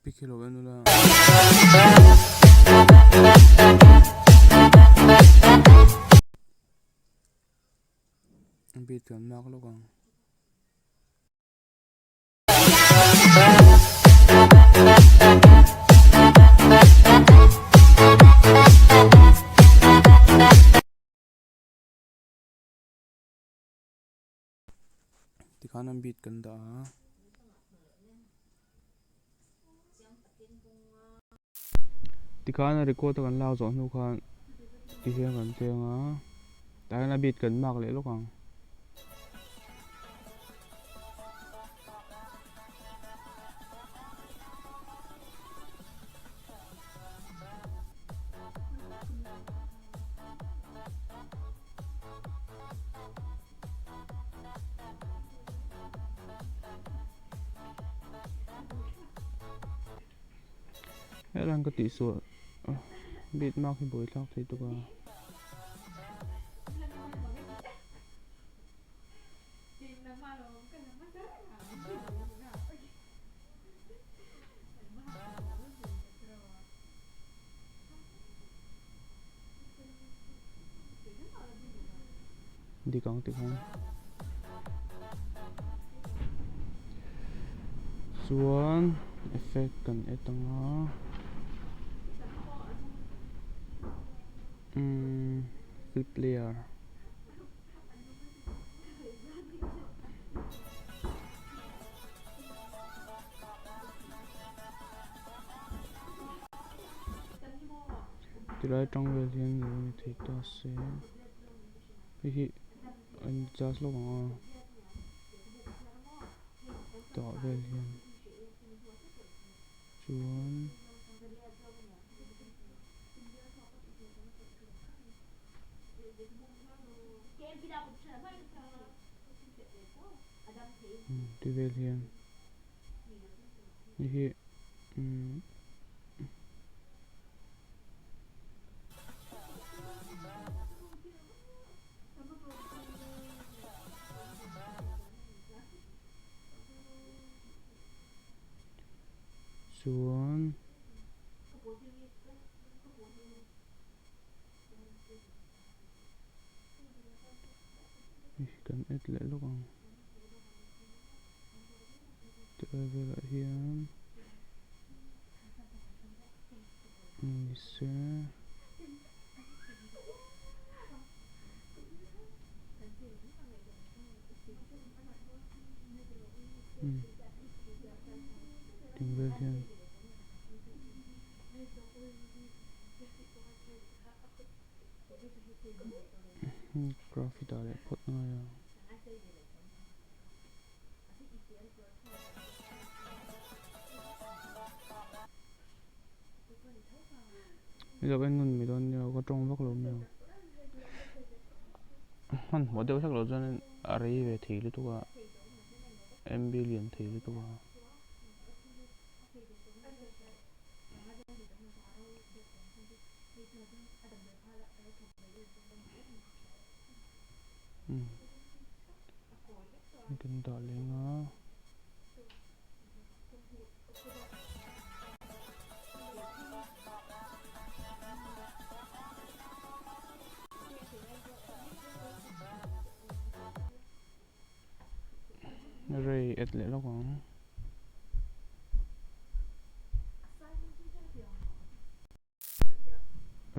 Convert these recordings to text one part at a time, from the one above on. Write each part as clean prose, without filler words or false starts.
pic hi lo en ula. A beat kan lak lawk ang. Tikhan an beat kan dah a. Tikhan a record a kan lak zawh hnu khan ti hian kan cheng a tah hian a beat kan mark leh lawk ang. Helan ka tih suah beat mark hi buai thlak thei tuk a. Dik ang tikhan chuan effect kan add anga umm flip layer. Tilai tang vel hian lo ni thei ta se hei hi an charge lawk ang a tah vel hian chuan ti vel hian hei hi umm chuan hei kan add leh lawk ang tilai velah hian ni se umm ting vel hian. Graph dah leh phawt ngai a. Hei lo en ngun mai dawn nia ka tawng vak lo mai ang. Hmanhmawh deuh hlek loh chuan a rei ve thei lutuk a M B lian thei lutuk a. Kan dah leng a. Rei et leh lawk ang.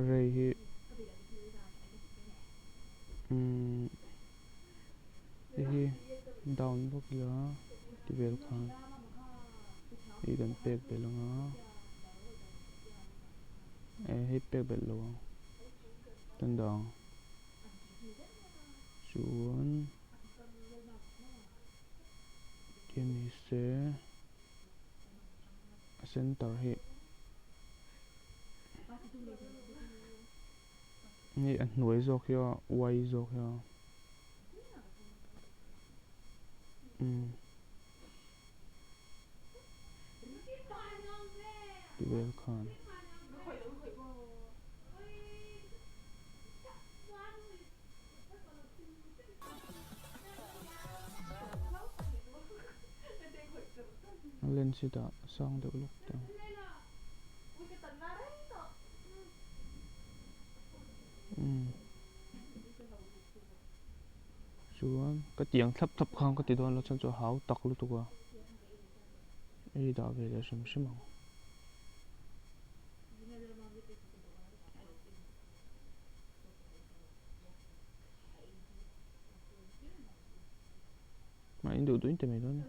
Rei hi umm hei hi down vak ila ti vel khan hei kan pek belh ang a eh hei pek belh lo ang kan dah ang chuan ti ni se a center hi hei a hnuai zawk hi a y zawk hi a umm ti vel khan. Lens hi dah sang deuh lawk teh ang. Umm chuan ka tiang thlap thlap khan ka ti dawn lo chuan chu a hau tak lutuk a hei dah ve leh hrim hrim ang. Mah in duh duh in ti mai dawn a ni.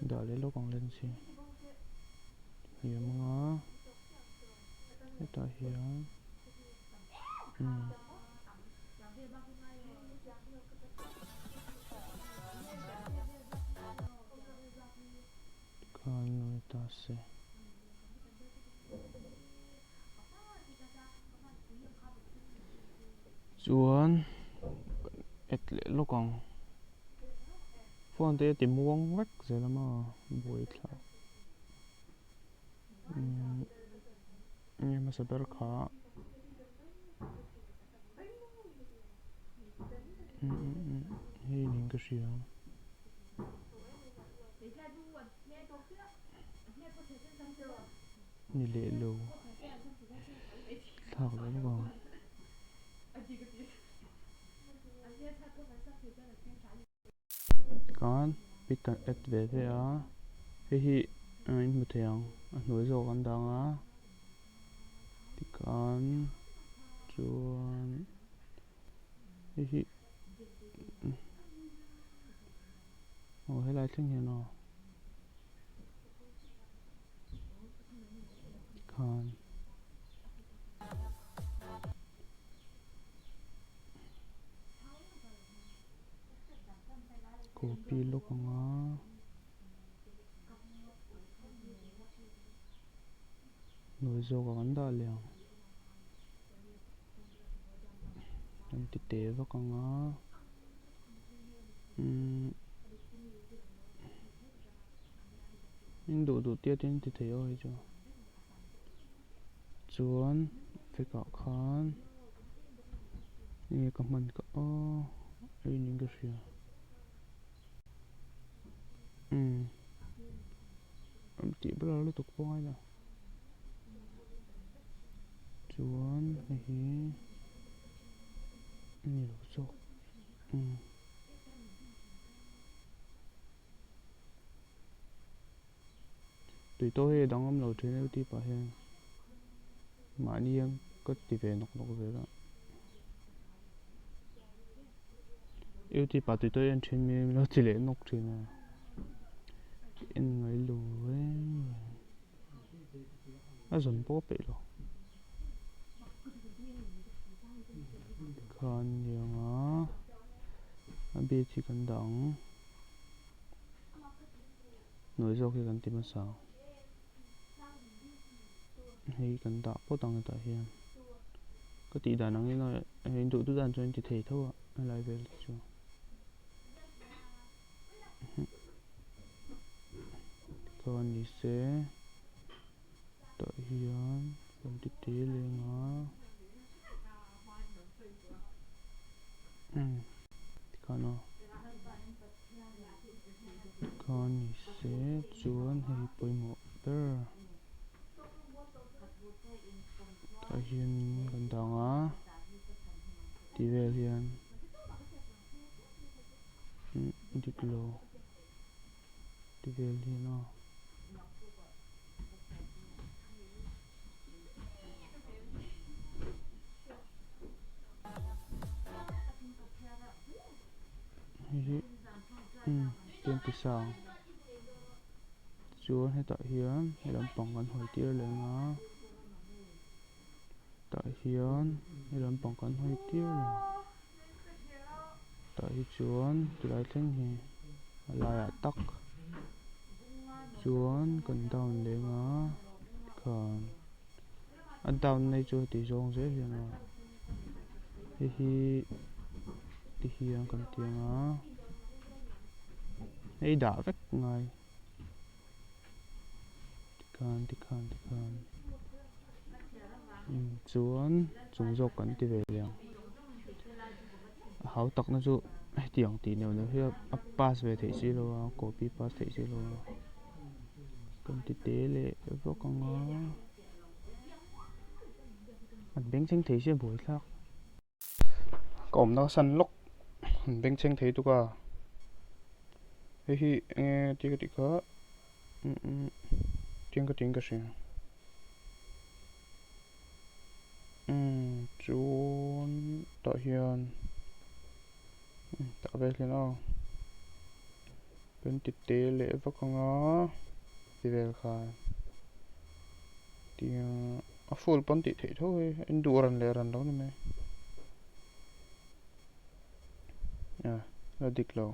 Dah leh lawk ang lens hi hniam anga hetah hian umm. Khan nawi ta se. Chuan et leh lawk ang. Phone te a ti muang vek zel a maw buai thlak. Umm nge hmasa ber kha umm hei niin ka hria. Ni leh lo thlak leh bawk ang. Khan pic kan add ve ve a hei hi in hmu thei ang a hnuai zawk an dang a tikhan chuan hei hi aw helai thleng hian aw tikhan. Copy lawk ang a hnuai zawk ah kan dah leh ang kan ti teh vak ang a umm in duh duh tiat in ti thei aw hei chu chuan effect ah khan enge ka hman ka aw hei niin ka hria umm tih blur lutuk pawh a ngai lo chuan hei hi a ni lo zawk umm. Tui tawh hi a danglam lo thin e tih pah hian mahni hian ka ti ve nawk nawk zel a youtube ah tui tawh hi en thin mi min lo ti leh nawk thin a en ngai lo reng reng a zawn pawh a peih lo tikhan aniang a a beat hi kan dah ang. Hnuai zawk hi kan ti hmasa ang. Hei kan dah phawt ang hetah hian. Ka tih dan ang in hei in duh duh dan chuan in ti thei tho a helai vel te chu. Tikhan ni se tah hian kan ti te leng a. Tikhan aw. Kha ni se chuan hei pawimawh ber tah hian kan dang a tih vel hian dik lo tih vel hian aw. Hei hi umm tenti sang. Chuan hetah hian he lampang kan hawi tir leh ang a, tah hian he lampang kan hawi tir leh ang. Tah hi chuan tilai thleng hi a laiah tak chuan kan down leh ang a tikhan a down na hi chu heti zawng zel hian a hei hi ti hian kan ti ang a hei dah vek ngai. Tikhan tikhan tikhan chuan chung zawk kan ti ve leh ang a hau takna chu hetiang tih neuh neuh hi a pass ve theih si lo a copy pass theih si lo a kan ti te leh vak ang a an bengchheng thei sia buaithlak. Ka awmna ka san lawk an bengchheng thei tuk a hei hi enge tih ka tih kha tiang ka tiin ka hria umm chuan tah hian tah vel hian aw kan ti te leh vak ang a ti vel khan tiang a full pawn tih theih tho hei in duh ran leh ran lo ni mai a la dik lo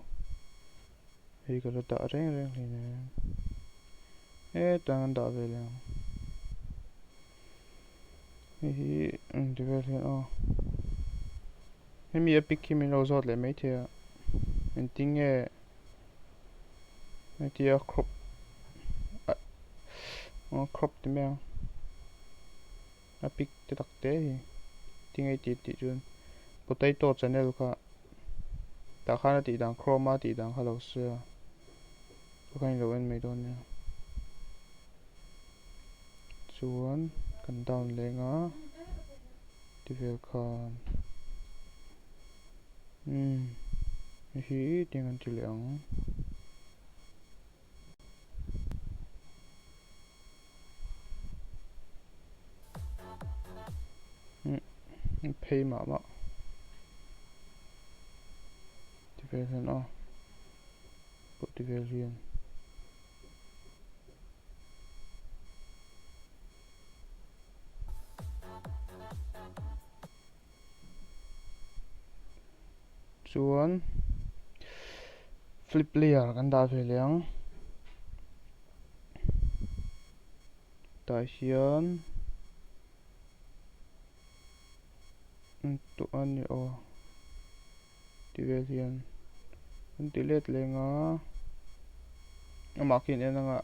hei ka la dah reng reng hleinem hetah an dah ve leh ang hei hi eng ti vel hian aw hemi a pic hi min lo zawt leh maithei a engtin nge. Hetia crop a crop ti mai ang a pic te tak te hi tinge i tih tih chuan potato channel kha tah khan a tih dan chrome a tih dan kha lo sawi a tah khan i lo en mai dawn nia chuan kan down leh ang a ti vel khan. Umm hei hi tiang an ti leh ang. Umm phei mah mah ti vel hian aw pawh ti vel hian. Chuan flip layer kan dah ve leh ang tah hian tawh a ni aw ti vel hian kan ti let leh ang a amah khi an en anga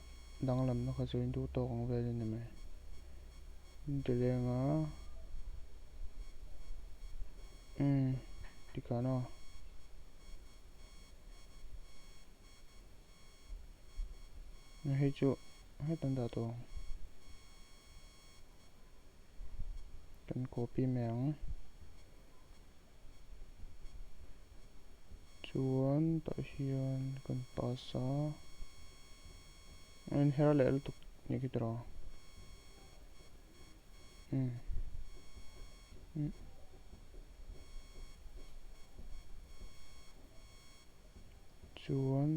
danglamna kha chu in duh tawk ang vel a ni mai. Ti leng a umm tikhan aw hei chu hetan dah tawh ang kan copy mai ang chuan tah hian kan pass a a inher leh lutuk ni khi tiraw. Chuan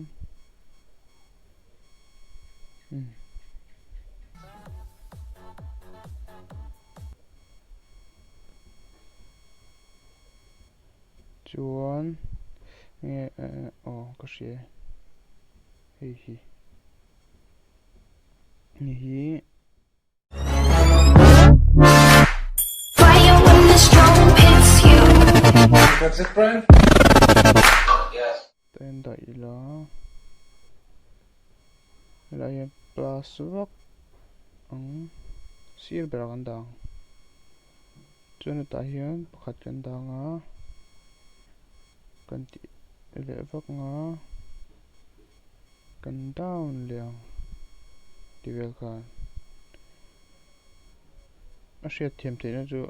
chuan nge aw ka hria e hei hi hei hi. Pen daih ila helai hian plus vak ang sir berah kan dah ang chuan hetah hian pakhat kan dah ang a kan tih leh vak ang a. Kan down leh ang ti vel khan a hriat thiam theihna chu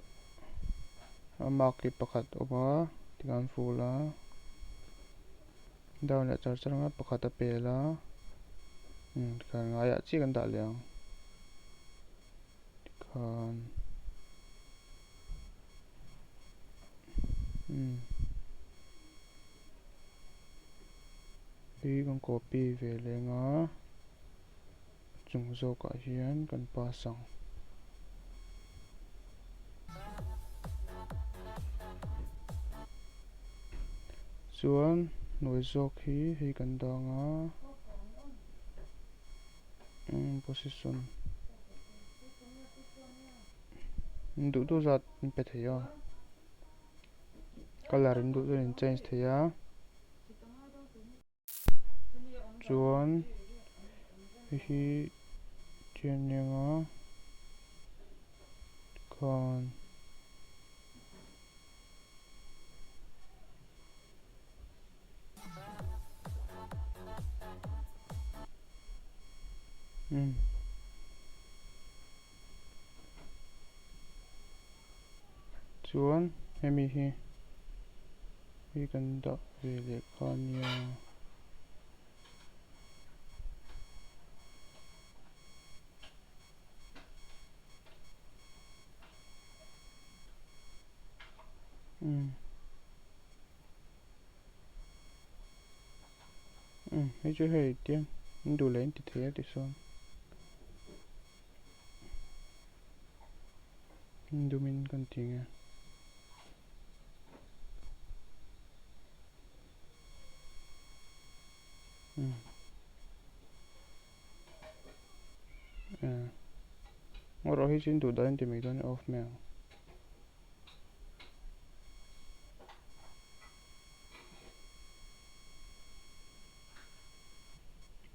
a mark hi pakhat awm a tikhan full a down leh char char ang a pakhat a pel a tikhan ngaiah chiah kan dah leh ang tikhan umm. Hi kan copy ve leng a Chung zawkah hian kan pass ang. Chuan hnuai zawk hi hei kan dang a, position duh duh zat in pe thei a, colour in duh chuan in change thei a. Chuan hei hi thian eng a khan umm chuan hemi hi Hei kan dah ve leh kha ania. Umm. Umm hei chu hei tiang in duh leh in ti thei a ti sawn. In dumin kan ti nge. Ngaw rawh hi chu in duh dahin ti mai dawn off mai ang.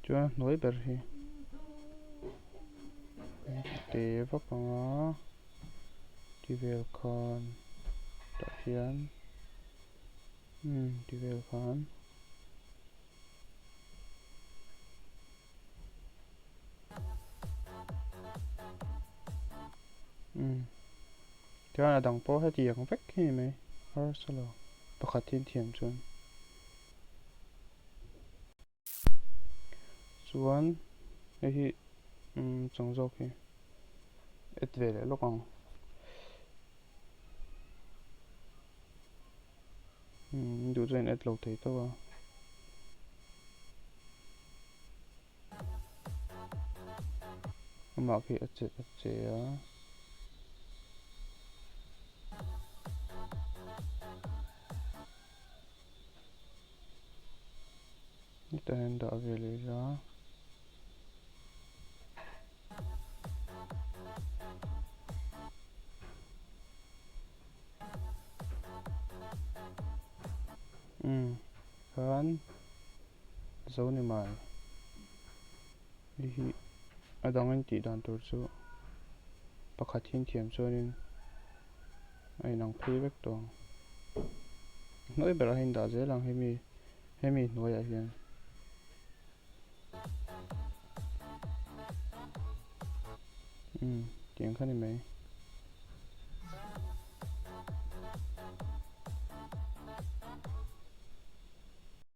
Chuan hnuai ber hi te vak ang a. Ti vel khan tah hian umm ti vel khan umm chuan a dang pawh heti ang vek hi ni mai harsa lo pakhat hi thiam chuan. Chuan hei hi umm chang zawk hi add ve leh lawk ang umm duh chuan add lo thei tho a. Amah khi a che a che a. Hetah hian dah ve leh ila. Umm khan zo ni mai hei hi a dang in tih dan tur chu pakhat hi thiam chuanin a inang phei vek tawh ang. Hnuai berah hian dah zel ang hemi hemi hnuaiah hian. Umm tiang kha ni mai.